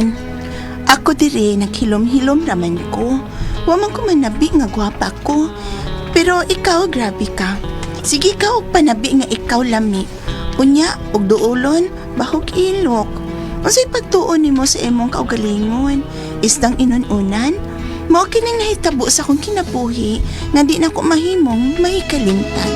karon. Ako dire naghilom-hilom raman ko. Wa man ko manabi nga gwapa ko. Pero ikaw grabe ka. Sige ka og panabi nga ikaw lami. Unya og duolon bahog ilok. Unsay pagtuon nimo sa imong kaugalingon? Isdang inununan? Mao kining nahitabo sa akong kinabuhi nga di na ko mahimong mahikalimtan.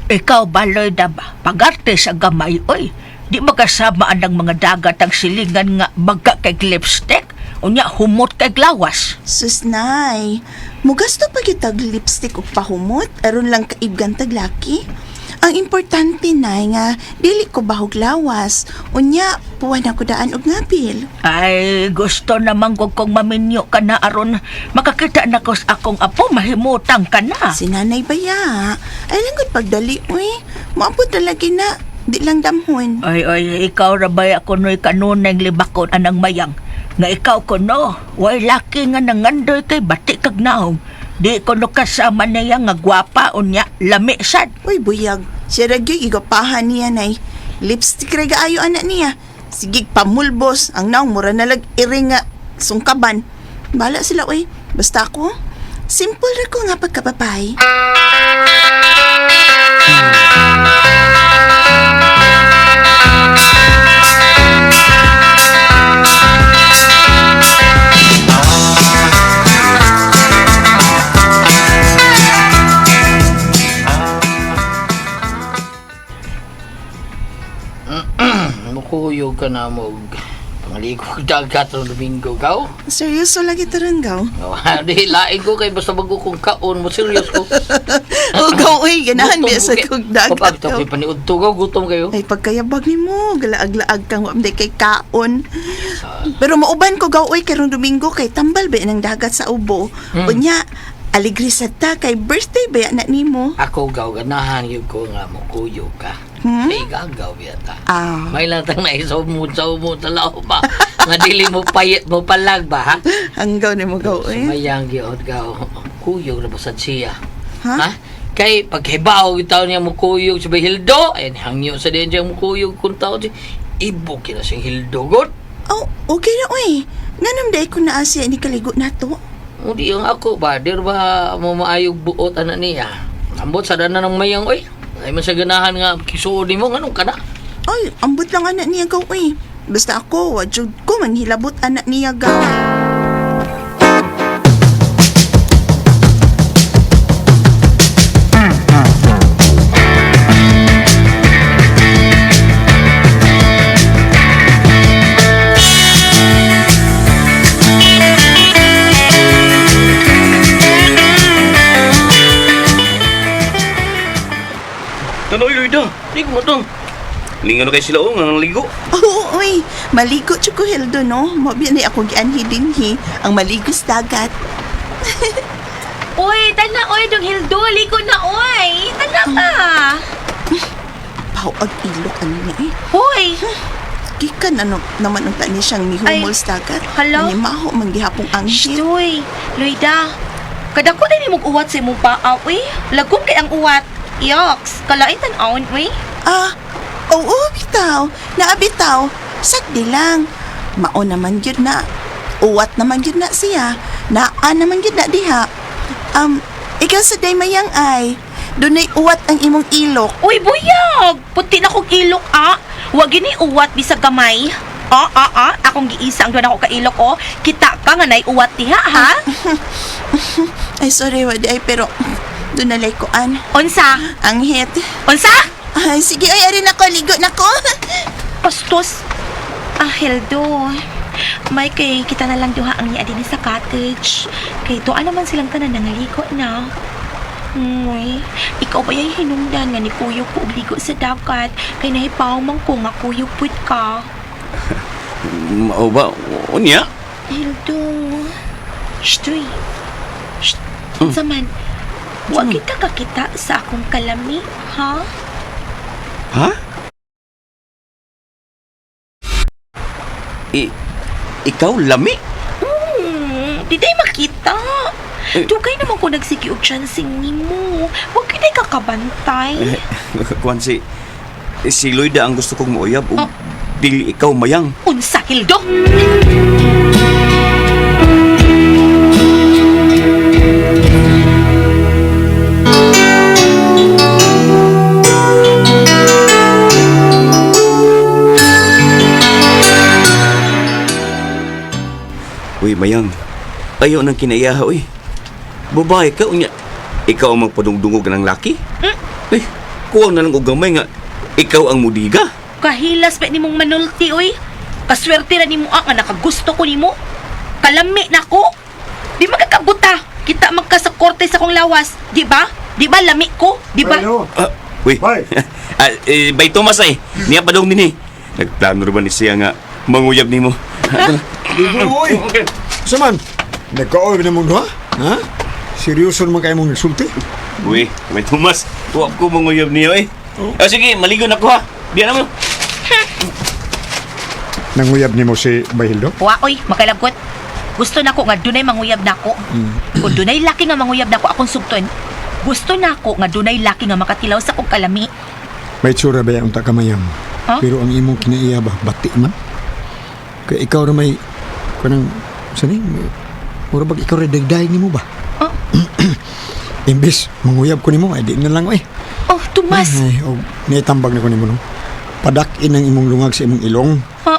Ikaw ba, Loida ba? Pagarte sa gamay, oy. Di makasama ang mga dagat ang silingan nga magka kay lipstick. Unya, humot kay glawas. Sus, Nay, mugasto pa kitag lipstick ug pahumot aron lang kaibgan tag laki. Ang importante, Nay, nga dili ko bahog lawas. Unya, puwan ako daan og ngabil. Ay, gusto naman ko kong maminyo ka na aron makakita na ko sa akong apo, mahimutang ka na. Si Nanay baya, ay langgod pagdali, uy. Moabot na lagi na, di lang damhon. Ay, ay, ikaw rabay ako no'y kanunay libakon anang mayang. Nga ikaw ko no, way laki nga nangandoy kay bati kag naong. Di ko no kasama niya nga gwapa unya lami sad. Uy, buyag, siya ra gyud igapahan niya, Nay. Lipstick ra gaayo anak niya. Sige pamulbos, ang naong mura na lag iring nga sungkaban. Bala sila, uy. Basta ako, simple ra ko nga pagkababay. Mukuyog ka na mo og pangaligo og dagat ang Domingo gaw. Seryoso lagi taron gaw. Oh, di lain ko kay basta bago kong kaon mo serious ko. O gaw, uy, ganahan biya sa kog dagat. Kapag gaw. ito paniud to gaw gutom kayo. Ay, pagkayabag ni mo, galaag-laag kang wamday kay kaon. Pero mauban ko gaw, uy, karong Domingo kay tambal ba ng dagat sa ubo. Unya, aligri sa ta kay birthday ba na nimo? Ako gaw ganahan gyud ko nga mukuyog ka. Hmm? Kay gagaw yata. Ah. May lang tang naisumod sa umod sa lao ba. Nga dili mo payit mo palag ba ha? Hanggaw ni mo gaw, uy. Sumayang gyud gaw. Kuyog na basad siya. Ha? Ha? Kay paghibaw gyud taon niya mukuyog sa Hildo, ay hangyo sa din siya mukuyog kun taon siya. Ibog kina siyang Hildo god. Oh, okay na, uy. Nganam day ko naa siya ni kaligo na to. Udi ang ako ba, dir ba mo maayog buot ana niya. Ambot sa dana ng mayang oy. Ay man sa ganahan nga kisuod nimo nganong kana. Ay, ambot lang anak niya gaw, uy. Basta ako, wajud ko manghilabot anak niya gaw. Tanoy, Loida. Di ko matong. Lingan na kayo sila, oh, nga nang ligo. Oo, uy. Maligo jud ko Hildo, no? Mobi ni ako gianhi dinhi ang maligo sa dagat. Uy, tana oy, dong Hildo, liko na oy. Tana ka. Pawag ilok ano niya eh. Hoy, Gikan ano naman ang tani siyang mihumol Ay, sa dagat. hello? Manimaho man gihapong anghel. Shh, Loida. Kadako na ni mong uwat sa imong paa, uy. Lagom kay ang uwat. Yoks, kalain tan-awon, uy. Ah, oo, bitaw. Naabitaw. Sagdi lang. Mao naman gyud na. Uwat naman gyud na siya. Naa naman gyud na diha. Ikaw sa day mayang ay. Dunay uwat ang imong ilok. Uy, buyag! Puti na kong ilok, ah. Wag gini uwat bisag gamay. Ah, ah, ah. Akong giisa ang doon ako ka ilok, oh. Kita ka nga nay uwat diha, ha? Ay, sorry, wadi ay, pero doon nalay koan. Unsa? Anghit. Unsa? Ay, sige, ay, arin ako, ligo na ko. Pastos. Ah, Hildo. May kay kita na lang duha ang niya din sa cottage. Kay tuwa naman silang tanan nangaligo na. Uy, ikaw ba yung hinungdan nga ni kuyog ko og ligo sa dagat kay nahipaw man ko nga kuyog pud ka. Mao ba? Unya? Hildo. Shh, uy. Shh. Saman, wa kita kakita sa akong kalami, ha? Ha? I, ikaw lami? Di day makita. Dugay naman ko nagsige og chancing nimo. Wa gyud ay kakabantay. Kuan si Loida ang gusto kong mauyab ug dili ikaw, Mayang. Unsa, Hildo? Uy, Mayang. Ayaw nang kinaiyaha, uy. Babae ka, unya. Ikaw ang magpadungdungog ng laki? Eh, kuwang na lang og gamay nga. Ikaw ang mudiga. Kahilas pa nimong manulti oy. Kaswerte ra nimo ah, nga nakagusto ko nimo. Kalami na ko. Di magkakabuta. Kita man ka sa korte sa kong lawas, di ba? Di ba lami ko? Di ba? Bueno. Ah, uy. Bay. Ah, eh, Bay Tomas ay. Niya pa dong din eh. Nagplano ra ba ni siya nga manguyab nimo? Uy! Saman, nagkaoy na mong duha? Ha? Seryoso naman kayo mong nagsulti? Uy, Bay Tomas, wa ko manguyab niyo eh. Ah, sige, maligo na ko ha. Diyan na mo. Nanguyab ni mo si Bahildo? Wa oy, makalabgot. Gusto nako nga dunay manguyab nako. Kung dunay laki nga manguyab nako akong sugton. Gusto nako nga dunay laki nga makatilaw sa akong kalami. May tsura ba yung takamayam? Ha? Pero ang imong kinaiya ba, bati man? Kaya ikaw na may, kanang, sani, mura bag ikaw rin dagday ni mo ba? Oh. Imbis, manguyab ko nimo, ay di na lang, eh. Oh, Tomas. Ay, oh, naitambag na ko nimo, no? Padak-in ang imong lungag sa imong ilong. Ha?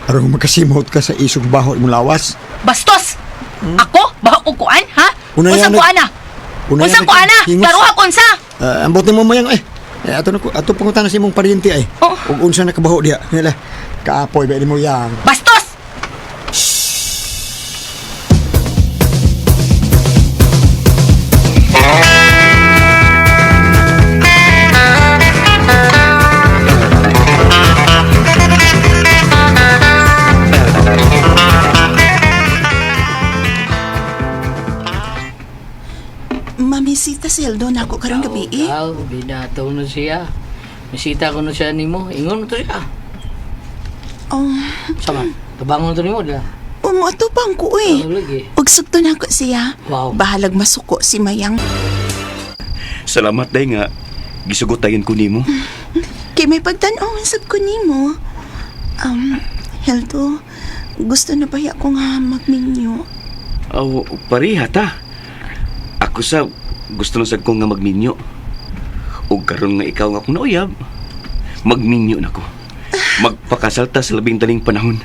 Aron makasimot ka sa isog baho imong lawas. Bastos. Ako? Baho kong kuan, ha? Unaya Unsang na- kuan na? Unaya Unsang na- kuan na? hingos. Karuha ko unsa? Ah, ambot nimo mayang eh. Eh, ato na ko ato pangutan na sa imong paryente ay. Oh. Ug unsa nakabaho diha. Nila. Kaapoy ba nimo yang. Bastos! Mamisita si Hildo na ako karong gabi eh. Aw, binataw na siya. Misita ko na siya nimo. Ingon to siya. Oh, Sama, tabangon to nimo dila. umuatupang ko eh. Ano lagi? Ug sugto na ako siya. Wow. Bahalag masuko si Mayang. Salamat day nga gisugotayon ko nimo. Kay may pagtan-aw sab ko nimo. Hildo, gusto na ba ko nga magminyo? Aw, pareha ta. Ako sa gusto na sad ko nga magminyo. Ug karon nga ikaw nga akong nauyab, magminyo na ko. Magpakasal ta sa labing daling panahon.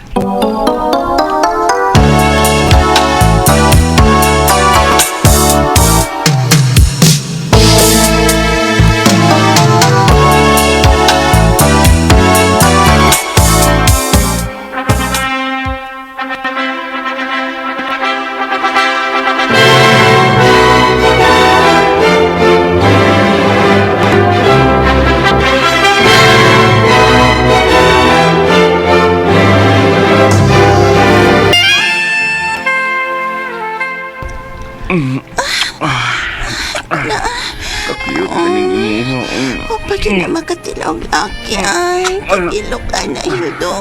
Kakiyot na ning imuha. O, pag na makatilaw laki ay. Kakilo ka na, Hildo.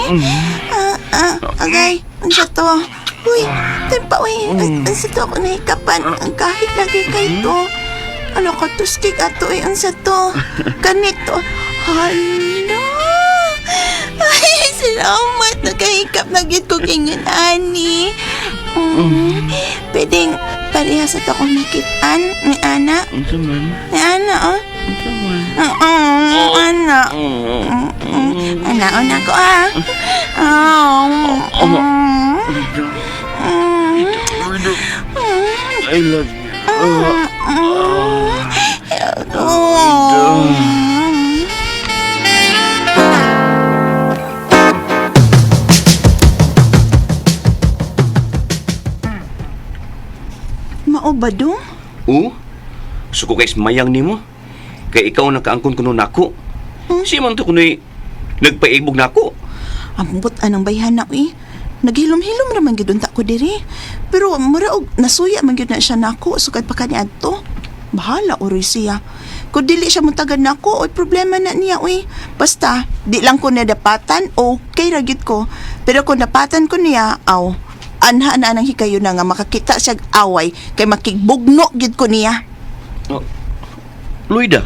Mm. Ah, ah, agay, unsa to? Uy, tempa, uy. Unsa to ako nahikapan? Ang kahit lagi kay to. Ano ka, tustig ato, uy. Unsa to? Ganito. Hala! Ay, salamat. Nakahikap na gid ko kingon, ani. Mm. Pwedeng parehas ato akong nakitaan ni Ana. Unsa man? Ni Ana, oh. Unsa man? Oo, ana. Ana, una ko ah. Oh. I love you. Oh. Mao ba dong? Oo? Suko kay mayang nimo. Kay ikaw ang nakaangkon kuno nako. Siya man to kuno'y nagpaibog nako. Ambot anang bayhana eh. Naghilom-hilom ra man gyud unta ko diri. Pero mura og nasuya man gyud na siya nako sukad pa kaniadto. Bahala uroy siya. Kung dili siya mutagad nako, oy problema na niya uy. Basta di lang ko nadapatan, okay ra gyud ko. Pero kung napatan ko niya, aw, Anha na nang hikayo na nga makakita siyag away kay makigbugno gyud ko niya. Oh, Loida.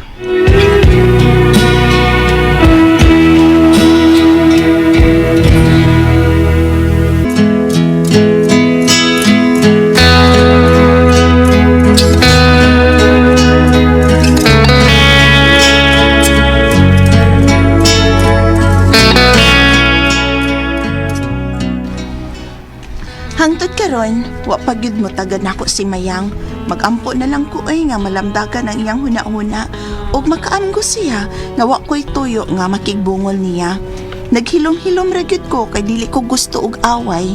Hangtod karon, wa pa gyud mo tagad nako si Mayang. Magampo na lang ko ay nga malamdagan ang iyang huna-huna ug makaamgo siya nga wa ko'y tuyo nga makigbungol niya. Naghilom-hilom ra gyud ko kay dili ko gusto og away.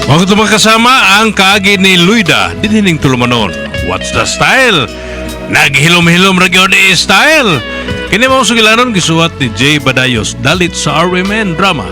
Mga itong kasama ang kaagi ni Luida dinhining tulumanon. What's the style? Naghilom-hilom ra gyud ni style. Kini mao sugilanon gisuwat ni Jay Badayos dalit sa RMN Drama.